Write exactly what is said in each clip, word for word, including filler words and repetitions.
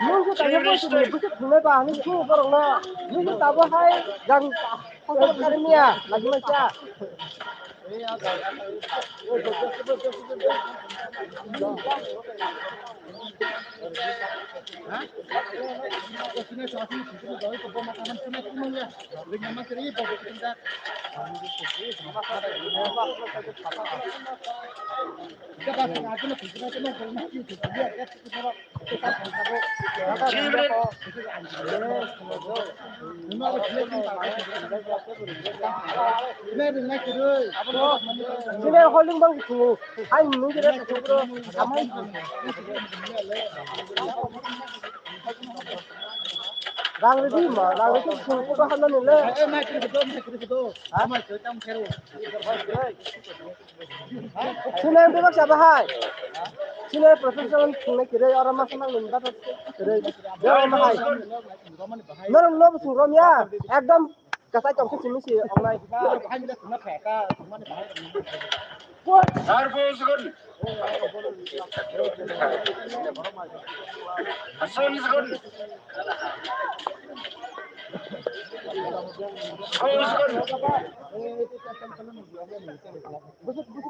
Nung se tanya bo sini, bwswk thungnai ba, ani sini borok na. Nung se tabo hai, jang, phasal kari miya, lagi ma cha. Sini holding bang sini. Hai nung kira tu bro. Amai. Rang ready ma, rang ready sini ko bahana nile. Eh, mai kiri bedo, mai kiri bedo. Ha? Mai kiri tam kero. Sini bebak sa bahai. Sini professional sini kira orang masa nang minta kira. Dia orang bahai. Norong no sung rom ya. Ekdom kasai tong sini si online. Sar bos gun. Hasan gun. Bos gun.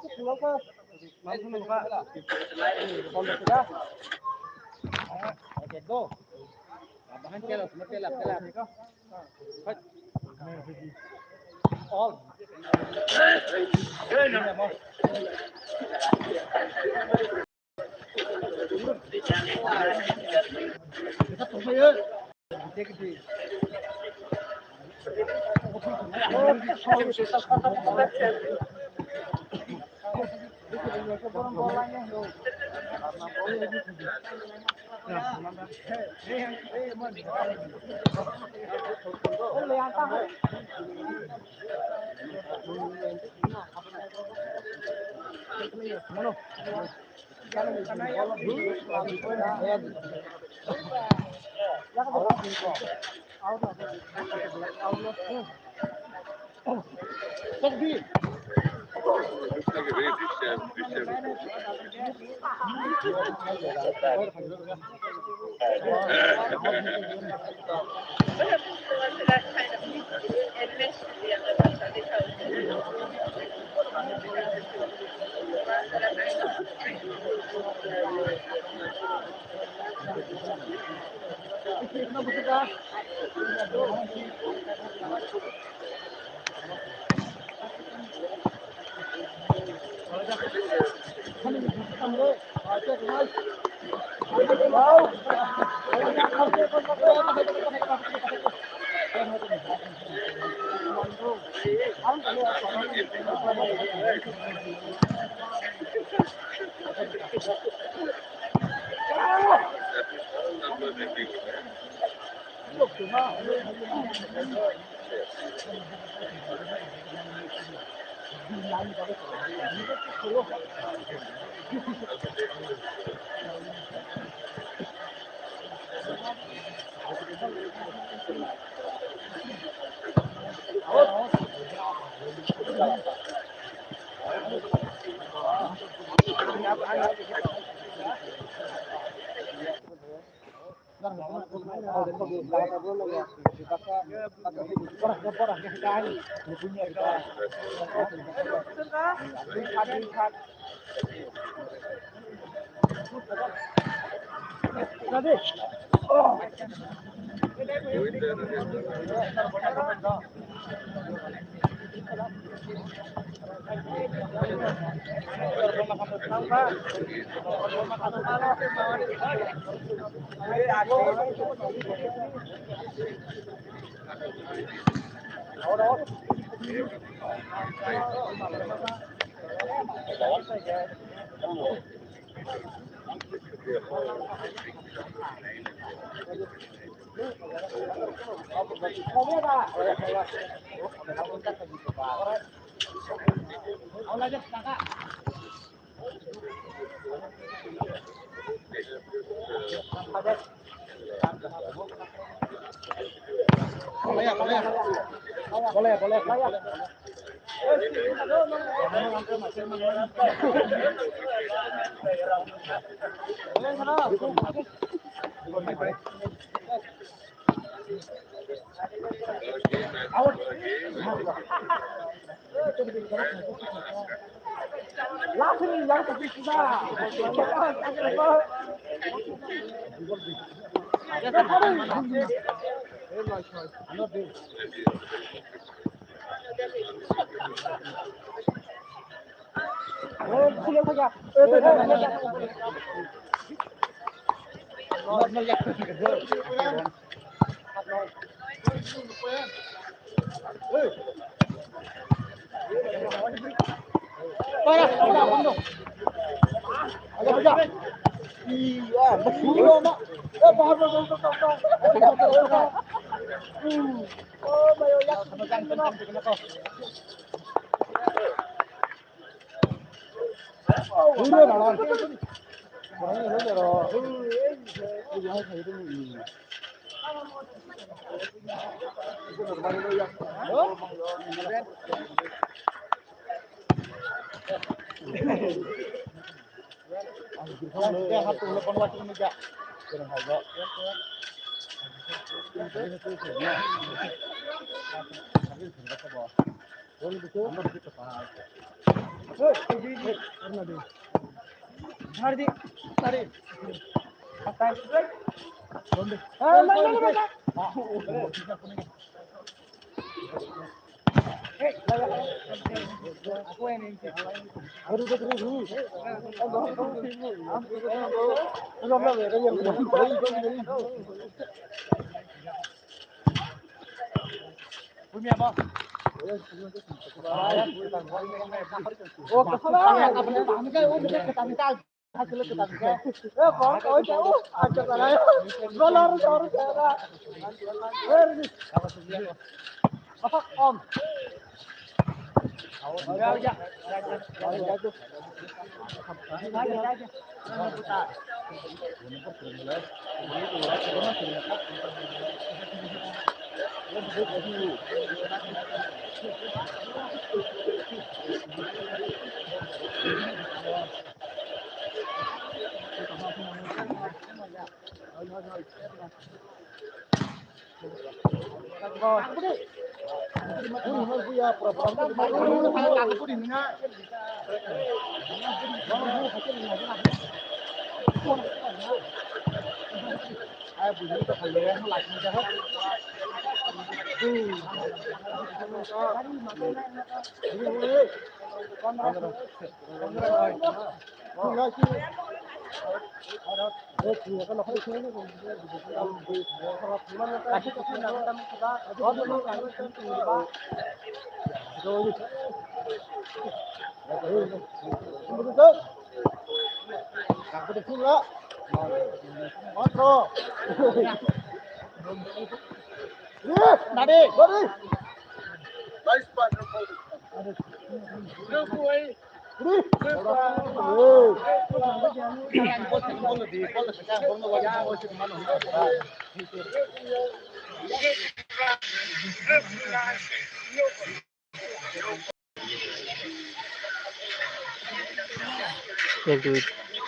Ek, dui,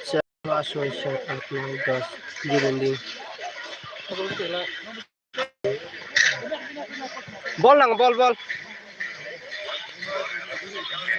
char, pas, choi, sat, at, noi, dos, giri, ding. Bol nang, bol, bol.